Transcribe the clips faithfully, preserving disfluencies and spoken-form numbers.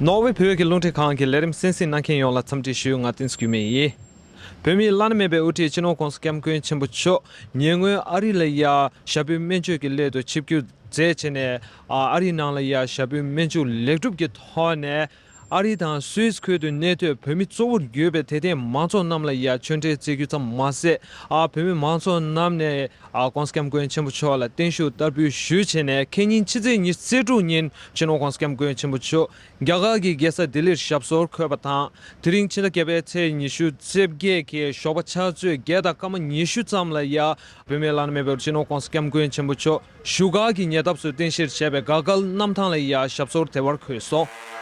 ནོར་ཝེ་བོད་ཀྱི་རླུང་འཕྲིན་ཁང་གི་ལས་རིམ་གསན་གཟིགས་གནང་མཁན་ཡོངས་ལ་འཚམས་འདྲི་ཞུ། ང་བསྟན་འཛིན་འགྱུར་མེད་ཡིན། བོད་མིའི་བླ་ན་མེད་པའི་དབུ་ཁྲིད་སྤྱི་ནོར་༸གོང་ས་༸སྐྱབས་མགོན་ཆེན་པོ་མཆོག་ཉེ་སྔོན་ཨ་རི་ལ་ཡ་ཞབས་པུས་སྨན་བཅོས་ཀྱི་སླད་དུ་ཆིབས་བསྒྱུར་མཛད་བྱས་ནས། ཨ་རི་ནང་ལ་ཡ་ཞབས་པུས་སྨན་བཅོས་ལེགས་གྲུབ་ཀྱི་ཐོག་ནས། ཨ་རི་དང་སུད་སི་ཁུལ་དུ་གནས་སྡོད་བོད་མི་གཙོ་བོར་གྱུར་པའི་དད་ལྡན་མང་ཚོགས་རྣམས་ལ་ཡ་ཆོས་འབྲེལ་བསྩལ་རྒྱུ་ཙམ་མ་ཟད། ཨ་བོད་མི་མང་ཚོགས་རྣམས་ནས་ཨ་༸གོང་ས་༸སྐྱབས་མགོན་ཆེན་པོ་མཆོག་ལ་བརྟན་བཞུགས་བསྟར་འབུལ་ཞུས་བྱས་ནས། ཁེ་ཉིན་ཕྱི་ཚེས་ཉི་ཤུ་རྩ་དྲུག་ཉིན་སྤྱི་ནོར་༸གོང་ས་༸སྐྱབས་མགོན་ཆེན་པོ་མཆོག་རྒྱ་གར་གྱི་རྒྱལ་ས་ལྡི་ལིར་ཞབས་སོར་འཁོད་པ་དང་། དེ་རིང་ཕྱི་ཟླ་བརྒྱད་པའི་ཚེས་ཉི་ཤུ་རྩ་བརྒྱད་ཀྱི་ཞོགས་པ་ཆུ་ཚོད་བརྒྱད་དང་སྐར་མ་ཉི་ཤུ་ཙམ་ལ་ཡ། བོད་མིའི་བླ་ན་མེད་པའི་སྤྱི་ནོར་༸གོང་ས་༸སྐྱབས་མགོན་ཆེན་པོ་མཆོག་བཞུགས་སྒར་གྱི་ཉེ་འདབས་སུ་རྟེན་གཞིར་བྱས་པའི་དགའ་སྐལ་གནམ་ཐང་ལ་ཡ་ཞབས་སོར་བདེ་བར་འཁོད་སོང་།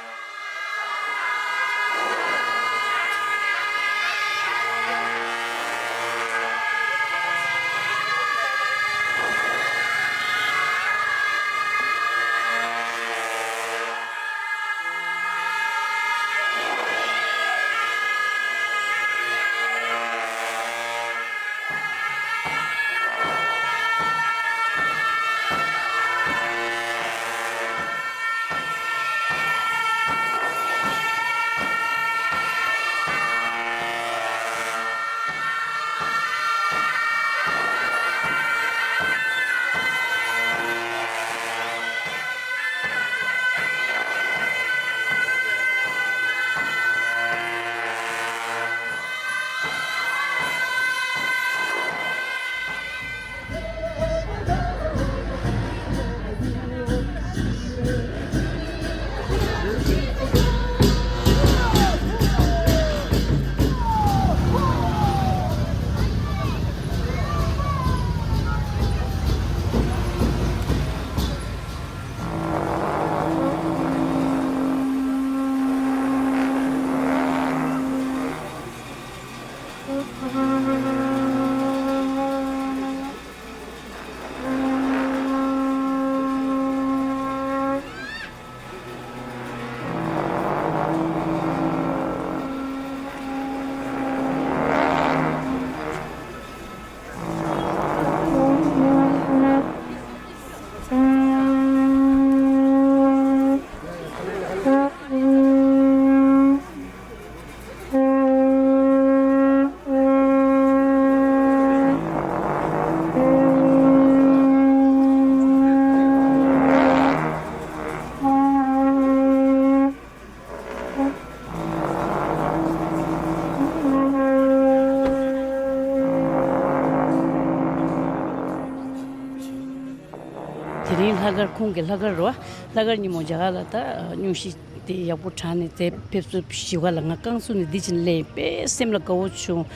དེ་རིང་ལྷག་དཀར་ཁོང་གི་ལྷག་དཀར་རེད་བ། ལྷག་དཀར་ཉིན་མོ་རྒྱ་གར་ལ་ད་སྙུང་གཞི་དེ་ཡག་པོ་དྲངས་ནས་དེ་ཕེབས་བསུ་ཞུ་ག་ལ་ང་རྐང་བཙུགས་ནས་འདི་བྱིན་ལས་དཔེ་སེམས་ལ་དགའ་བོ་བྱུང་།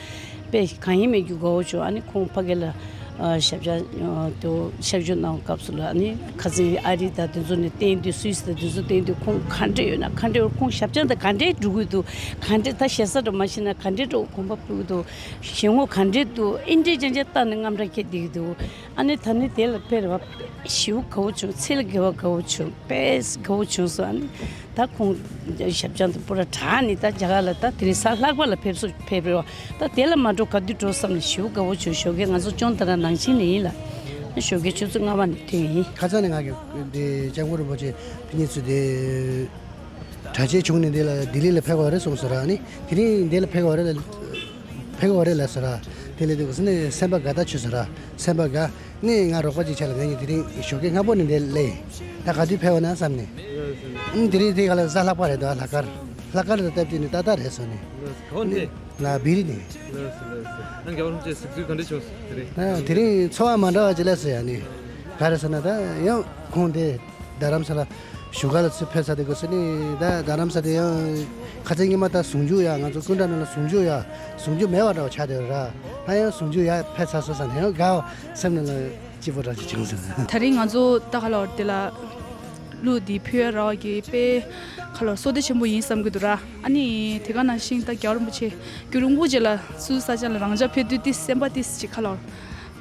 དཔེ་གང་ཡིན་མེད་རྒྱུ་དགའ་བོ་བྱུང་། ཨ་ནི་ཁོང་ཕ་གི་ལ་ཨ་ཞབས་བཅགས་ཨ་དུ་ཞབས་ཞུ་གནང་སྐབས་སུ་ལ་ཨ་ནི་ཁ་སང་ཨ་རི་དང་དེ་ཚོ་ནས་བསྟན་དུས་སུད་སི་དང་དེ་ཚོ་བསྟན་དུས་ཁོང་ག་འདྲས་ཡོད་ན་ག་འདྲས་ཡོད། ཁོང་ཞབས་བཅགས་དང་ག་འདྲས་འགྲོ་གི་འདུག་ག་འདྲས་ད་ཞེ་ས་འགྲོ་མ་ཤེས་ན་ག་འདྲས་འགྲོ་གོམ་པ་སྤོ་གི་འདུག་ཞེ་ངོ་ག་འདྲས་འདུག་ཨེ་འདྲས་ཅན་ཅན་ལྟ་ནས་དངངས་སྐྲག་སྐྱེ་བསྡད་ཀྱི་འདུག་ཨ་ནི་ད་ནི་དེ་ལ་ཕེབས་པ་ཞེ་པོ་དགའ་བོ་བྱུང་། ཚེ་ལ་དགའ་བ་དགའ་བོ་བྱུང་། དཔེ་དགའ་བོ་བྱུང་སོང་། ཨ་ནི་ད་ཁོང་ཞབས་བཅགས་དང་པུ་ར་དྲག་ནི་ད་རྒྱ་གར་ལ་ད་དེ་རིང་གཟའ་ལྷག་པ་ལ་ཕེབས་སོ་ཕེབས་རེད་བ། ད་དེ་ལ་མ་འགྲོ་ག་དུས་འགྲོ་བསམ་ནས་ཞེ་པོ་དགའ་བོ་བྱུང་། ཞོགས་ཀས་ང་ཚོ་ཅོང་ཏ་ར་ནང་ཆེན་ནས་ཡིན་ལ། ཞོགས་ཀས་ཆུ་ཚོད་ལྔ་པ་ནས་ཐོན་ཡིན། ཁ་སང་ནས་ང་གི་དེ་སྐྱབས་མགོན་རིན་པོ་ཆེ་ཕ་གཉིས་ཚུལ་དེ། གྲྭ་ཆས་བྱུང་ནས་འདི་ལ་ལྡི་ལི་ལ་ཕེབས་པ་རེད་གསུངས་སོང་ར། ཨ་ནི་དེ་རིང་འདི་ལ་ཕེབས་པ་རེད་ལ། ཕེབས་པ་རེད་ལ་ཟེར་ར། དེ་ལས་དེ་གོ་སོང་ནས་སེམས་པ་དགའ་ཐག་ཆོད་ཟེར་ར། སེམས་པ་དགའ། ནི་ང་རོགས་པ་ཅིག་བྱས་ལ་ངས་ཀྱི་དེ་རིང་ཞོགས་ཀས་སྔ་པོ་ནས་འདི་ལ་སླེབས། ད་ག་དུས་ཕེབས་པ་ན་བསམ་ནས། ཨ་ནི་དེ་རིང་དེ་ག་ལ་གཟའ་ལྷག་པ་རེད་དོ། ལྷག་དཀར། ལྷག་དཀར་ལ་སྟབས་བསྟུན་ནས་ཏག་ཏག་རེད་སོང་ནས། ག་བ་ནས། ལ་བི་རི་ནས། ལགས་སོ་ལགས་སོ། ཨ་རྒྱལ་བ་རིན་པོ་ཆེ་གཟིགས་ཚུལ་ག་འདྲ་བྱུང་སོང་དེ་རིང་། ཨ་དེ་རིང་ཚོར་བ་མ་འདྲ་བ་ཅིག་སླེབས་སོང་ཡ་ནི། ག་རེ་ཟེར་ན་ད་ཡང་ཁོང་དེ་རྡ་རམ་ས་ལ་བཞུགས་སྒར་ལ་ཚུར་ཕེབས་ཚར་དེ་གོ་སོང་ནི། ད་རྡ་རམ་ས་དེ་ཡང་ཁ་སང་ཉི་མ་ད་ཟུང་འཇུག་ཡ་ང་ཚོ་སྐུ་འདྲ་ནང་ལ་ཟུང་འཇུག་ཡ་ཟུང་འཇུག་མེད་པ་འདྲ་བ་ཆགས་བསྡད་ཡོད་ར། ད་ཡང་ཟུང་འཇུག་ཡ་ཕེབས་ཚར་སོང་ས་ནས་ཡང་དགའ་བ་སེམས་ནང་ལ་སྐྱིད་པོ་འདྲ་ཅིག་བྱུང་སོང་། ད་རིང་ང་ཚོ་ད་ག་ལ་བར་དེ་ལ། གླུ་འདི་ཕུལ་ཡ་རག་གི་དཔེ་ཁ་ལོ་བསོད་བདེ་ཆེན་པོ་ཡིན་བསམ་གྱི་འདུག་ར། ཨ་ནི་དེ་ག་ནང་བཞིན་ད་རྒྱལ་བ་རིན་པོ་ཆེ་རྒྱུ་རིན་པོ་ཆེ་ལ་སུ་ས་ཆ་ལ་རང་ཅག་ཕེབས་དུས་ཏི་སེམས་པ་ཏི་ཅིག་ཁ་ལོ་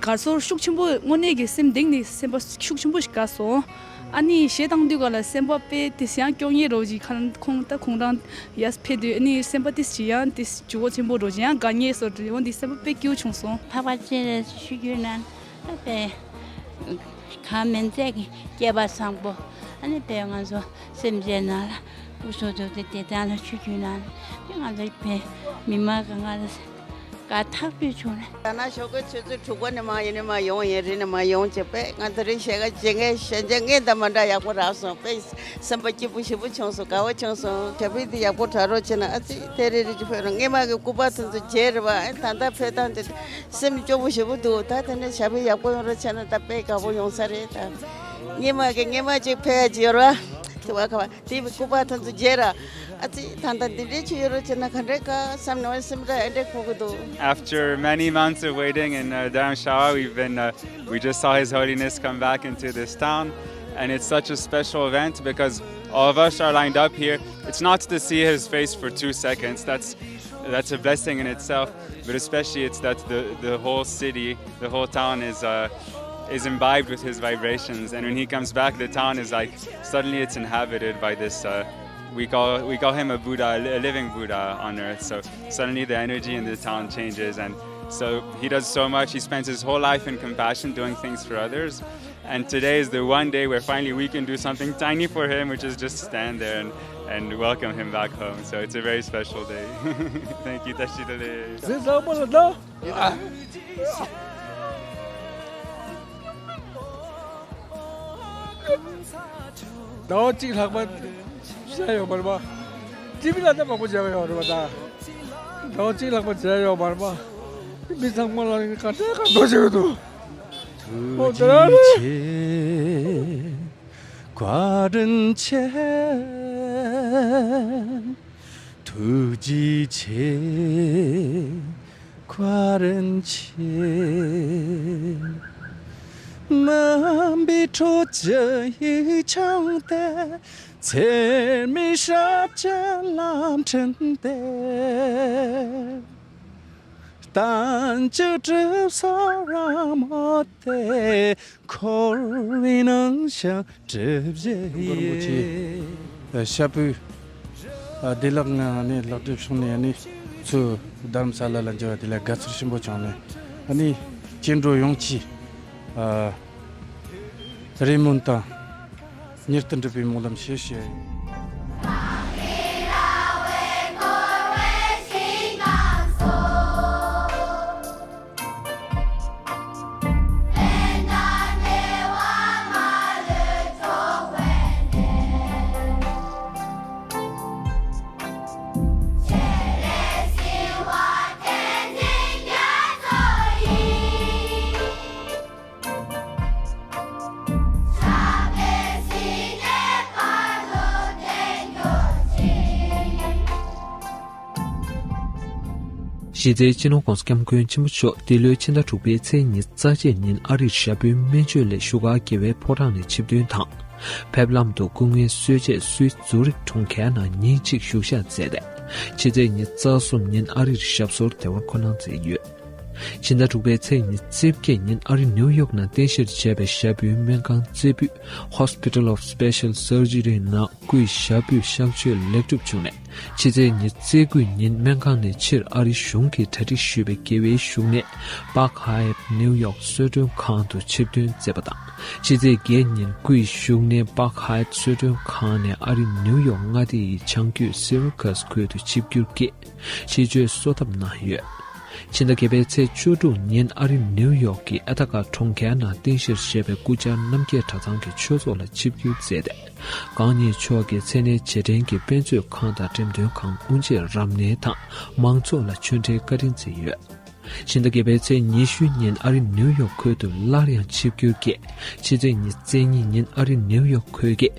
དགའ་ཚོར་ཤུགས་ཆེན་པོ་དངོས་གནས་ཀྱི་སེམས་གཏིང་ནས་སེམས་པ་ཤུགས་ཆེན་པོ་ཞིག་དགའ་སོང་། ཨ་ནི་གཞས་བཏང་དུས་ག་ལ་སེམས་པ་དཔེ་ཏི་ཡང་སྐྱོ་ངེས་རོ་ཅིག་ཁ་ཁོང་ད་ཁོང་རང་ཡ་ཕེབས་དུས་ཨ་ནི་སེམས་པ་ཏི་ཅིག་ཡང་ཏི་ཇུ་གོ་ཆེན་པོ་རོ་ཅིག་ཡང་དགའ་ངེས་སོ་འོན་ཏི་སེམས་པ་དཔེ་སྐྱིད་པོ་བྱུང་སོང་། འཕགས་པ་སྤྱན་རས་གཟིགས་ཞུ་རྒྱུ་ན། ད་དཔེ་གང་མིན་ཚད་ཀྱི་སྐལ་པ་བཟང་པོ། ཨ་ནི་དཔེ་ང་ཚོ་སེམས་ཅན་ནང་ལ་ སྐུ་གཟུགས་བདེ་པོ་དེ་དེ་དག་ལ་ཆུ་རྒྱུས་ན་དེ་ང་ཚོའི་བོད་མི་མང་གི་ང་ལ་དགའ་ཐག་ཆོད་བྱུང་ལ། ད་ན་ཞོགས་ཀས་ཆུ་ཚོད་དྲུག་པ་ནས་མར་ཡིན་ནས་མར་ཡོང་ཡིན་རི་ནས་མར་ཡོང་བྱས་པས་ང་ཚོ་རི་ཞལ་ཁ་བྱེད་མཁན་ཞལ་མཇལ་མཁན་དང་མ་འདྲ་ཡག་པོ་རག་སོང་པས། སེམས་པ་སྐྱིད་པོ་ཞེ་པོ་བྱུང་སོང་། དགའ་བོ་བྱུང་སོང་། ཞབས་པུས་འདི་ཡག་པོ་གྲགས་རོགས་བྱས་ན་ཨ་ཙི་དེ་རེ་རེ་ཅིག་ཕོད་རོགས། སྔས་མ་གི་སྐུ་པར་དེ་ཚོ་མཇལ་རེད་བ། ཨེ་ད་ལྟ་ཕེབས་སྟངས་དེ་སེམས་སྐྱོ་པོ་ཞེ་པོ་འདུག་ད་དེ་ནས་ཞབས་པུས་ཡག་པོ་ཡོང་རོགས་བྱས་ན་ད་དཔེ་དགའ་པོ་ཡོང་ས་རེད། ད་སྔས་མ་གི་སྔས་མ་ཅིག་ཕེབས་ཡ་ཅིག་ཡོད་རེད་བ། དེ་བ་ཁ་བ་དེ་སྐུ་པར་དེ་ཚོ་མཇལ་ར། ཨ་ཙི་ད་ལྟ་འདི་འདྲའི་ཅིག་ཡོད་རོགས་བྱས་ན་ག་འདྲའི་དགའ་བསམ་ནས་སེམས་ད་ཨེ་འདྲའི་ཁོག་གི་འདུག After many months of waiting in uh, Dharamshala, we've been uh, we just saw His Holiness come back into this town, and it's such a special event because all of us are lined up here. It's not to see his face for two seconds. That's that's a blessing in itself. But especially, it's that the the whole city, the whole town is uh, is imbibed with his vibrations. And when he comes back, the town is like suddenly it's inhabited by this. Uh, we call we call him a Buddha, a li- a living Buddha on earth. So suddenly the energy in the town changes, and so he does so much. He spends his whole life in compassion, doing things for others. And today is the one day where finally we can do something tiny for him, which is just stand there and, and welcome him back home. So it's a very special day. Thank you, Tashi Dale. ཟླ་བ་གཅིག་ལྷག་པ་བྱས་ཡོད་པ་རེད་པ། ཊི་ཝི་ལ་ད་མང་པོ་མཇལ་ཡོད་རེད་པ། ད་ཟླ་བ་གཅིག་ལྷག་པ་མཇལ་ཡོད་པ་རེད་པ། མི་ཚང་མ་ལ་ནི་དགའ་ཚོར་དགའ་ཚོར་བྱེད་ཀྱི་འདུག་ཨོ་ད་ར་རེད། འཁོར་བའི་ནང་བཞག་གྲུབ་རྗེ་ཡིས། ཞབས་པུས་བདེ་བླག་ངང་ནས་ལག་སྒྲུབ་བྱུང་ནས་ནི་ཚུར་རྡ་རམ་ས་ལ་ལ་འབྱོར་བ་དེ་ལ་དགའ་ཚོར་ཆེན་པོ་བྱུང་ནས་ནི་སྐྱེ་འགྲོ་ཡོངས་ཀྱི་རེ་སྨོན་དང་མྱུར་དུ་འགྲུབ་པའི་སྨོན་ལམ་ཞུ་ཞུ། གཞི་རྩའི་སྤྱི་ནོར་༸གོང་ས་༸སྐྱབས་མགོན་ཆེན་པོ་མཆོག་འདི་ལོའི་ཕྱི་ཟླ་དྲུག་པའི་ཚེས་ཉི་ཤུ་རྩ་གཅིག་ཉིན་ཨ་རིར་ཞབས་པུའི་སྨན་བཅོས་ལས་བཞུགས་སྒར་རྒྱལ་བའི་ཕོ་བྲང་ནས་ཆིབས་བསྟོད་དང་། ཕེབས་ལམ་དུ་སྐུ་ངལ་གསོ་ཆེད་སུད་ཛུ་རིག་གྲོང་ཁྱེར་ནང་ཉིན་གཅིག་བཞུགས་ཞག་མཛད་དེ། ཕྱི་ཚེས་ཉི་ཤུ་རྩ་གསུམ་ཉིན་ཨ་རིར་ཞབས་སོར་བདེ་བར་འཁོད་གནང་མཛད་ཡོད། ཕྱི་ཟླ་དྲུག་པའི་ཚེས་ཉི་ཤུ་རྩ་བརྒྱད་ཉིན་ཨ་རི་ནིའུ་ཡོག་ནང་རྟེན་གཞིར་བྱས་པའི་ཞབས་པུའི་སྨན་ཁང་རྩེ་ཕུད་Hospital of Special Surgery ནང་སྐུའི་ཞབས་པུས་གཤགས་བཅོས་ལེགས་གྲུབ་བྱུང་ནས། ཕྱི་ཚེས་ཉི་ཤུ་རྩ་དགུ་ཉིན་སྨན་ཁང་ནས་ཕྱིར་ཨ་རི་གཞུང་གིས་གྲ་སྒྲིག་ཞུས་པའི་རྒྱལ་བའི་བཞུགས་གནས་Park Hyatt New York གསོལ་མགྲོན་ཁང་དུ་ཆིབས་ཐོན་མཛད་པ་དང་། ཕྱི་ཚེས་བརྒྱད་ཉིན་སྐུའི་བཞུགས་གནས་Park Hyatt གསོལ་མགྲོན་ཁང་ནས་ཨ་རི་ནིའུ་ཡོག་མངའ་སྡེ་ཡི་བྱང་རྒྱུད་Syracuse ཁུལ་དུ་ཆིབས་བསྒྱུར་བསྐྱེད། ཆིབས་བསྒྱུར་གསོལ་ཐབ་གནང་ཡོད། ཕྱི་ཟླ་བརྒྱད་པའི་ཚེས་བཅུ་དྲུག་ཉིན་ཨ་རི་ནིའུ་ཡོག་གི་ཨེ་ཐ་ཀ་གྲོང་ཁྱེར་ནང་རྟེན་གཞིར་བཞེས་པའི་སྐུ་བཅར་རྣམ་རྒྱལ་གྲྭ་ཚང་གི་ཆོས་ཚོགས་ལ་ཆིབས་བསྒྱུར་མཛད་དེ། གང་ཉིད་མཆོག་གིས་མཚན་གནས་རྗེས་དྲན་གྱི་དཔེ་མཛོད་ཁང་དང་འགྲེམས་སྟོན་ཁང་དབུ་འབྱེད་རབ་གནས་དང་མང་ཚོགས་ལ་ཆོས་འབྲེལ་བཀའ་དྲིན་བསྩལ་ཡོད། ཕྱི་ཟླ་བརྒྱད་པའི་ཚེས་ཉི་ཤུ་ཉིན་ཨ་རི་ནིའུ་ཡོག་ཁུལ་དུ་སླར་ཡང་ཆིབས་བསྒྱུར་བསྐྱེད། ཕྱི་ཚེས་ཉི་ཤུ་རྩ་གཉིས་ཉིན་ཨ་རི་ནིའུ་ཡོག་ཁུལ་གྱི་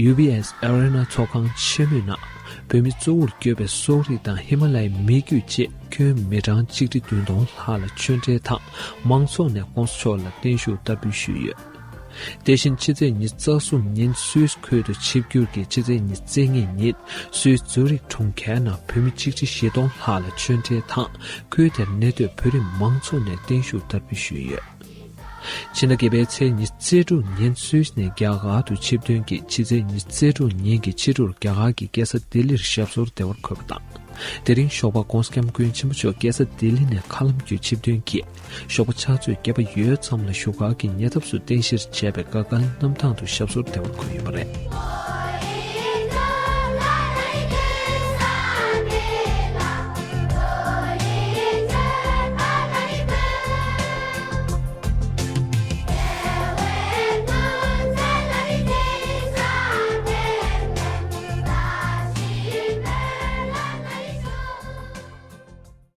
ཡུ་བི་ཨེས་ཨེ་རེ་ན་ཚོགས་ཁང་ཆེན་མོའི་ནང་བོད་མི་གཙོ་བོར་གྱུར་པའི་སོག་རིགས་དང་ཧི་མ་ལ་ཡའི་མི་རྒྱུད་བཅས་ཁྱོན་མི་གྲངས་ཆིག་ཁྲི་བདུན་སྟོང་ལྷག་ལ་ཆོས་འབྲེལ་དང་མང་ཚོགས་ནས་༸གོང་ས་མཆོག་ལ་བརྟན་བཞུགས་བསྟར་འབུལ་ཞུས་ཡོད། དེ་བཞིན་ཕྱི་ཚེས་ཉི་ཤུ་རྩ་གསུམ་ཉིན་སུད་སི་ཁུལ་དུ་ཆིབས་བསྒྱུར་གྱིས་ཕྱི་ཚེས་ཉི་ཤུ་རྩ་གཉིས་ཉིན་སུད་སི་ཛུ་རིག་གྲོང་ཁྱེར་ནང་བོད་མི་ཆིག་ཁྲི་བཞི་སྟོང་ལྷག་ལ་ཆོས་འབྲེལ་དང་ཁུལ་དེར་གནས་སྡོད་བོད་རིགས་མང་ཚོགས་ནས་བརྟན་བཞུགས་བསྟར་འབུལ་ཞུས་ཡོད། ཕྱི་ཟླ་བརྒྱད་པའི་ཚེས་ཉི་ཤུ་རྩ་དྲུག་ཉིན་སུད་སི་ནས་རྒྱ་གར་དུ་ཆིབས་ཐོན་གྱིས་ཕྱི་ཚེས་ཉི་ཤུ་རྩ་དྲུག་ཉིན་གྱི་ཕྱི་དྲོར་རྒྱ་གར་གྱི་རྒྱལ་ས་ལྡི་ལིར་ཞབས་སོར་བདེ་བར་འཁོད་པ་དང་། དེ་རིང་ཞོགས་པ་༸གོང་ས་༸སྐྱབས་མགོན་ཆེན་པོ་མཆོག་རྒྱལ་ས་ལྡི་ལི་ནས་མཁའ་ལམ་བརྒྱུད་ཆིབས་ཐོན་གྱིས། ཞོགས་པ་ཕྱག་ཚོད་བརྒྱད་པ་ཡོལ་ཙམ་ལ་བཞུགས་སྒར་གྱི་ཉེ་འདབས་སུ་རྟེན་གཞིར་བྱས་པའི་ག་གལ་གནམ་ཐང་དུ་ཞབས་སོར་བདེ་བར་འཁོད་ཡོད་པ་རེད།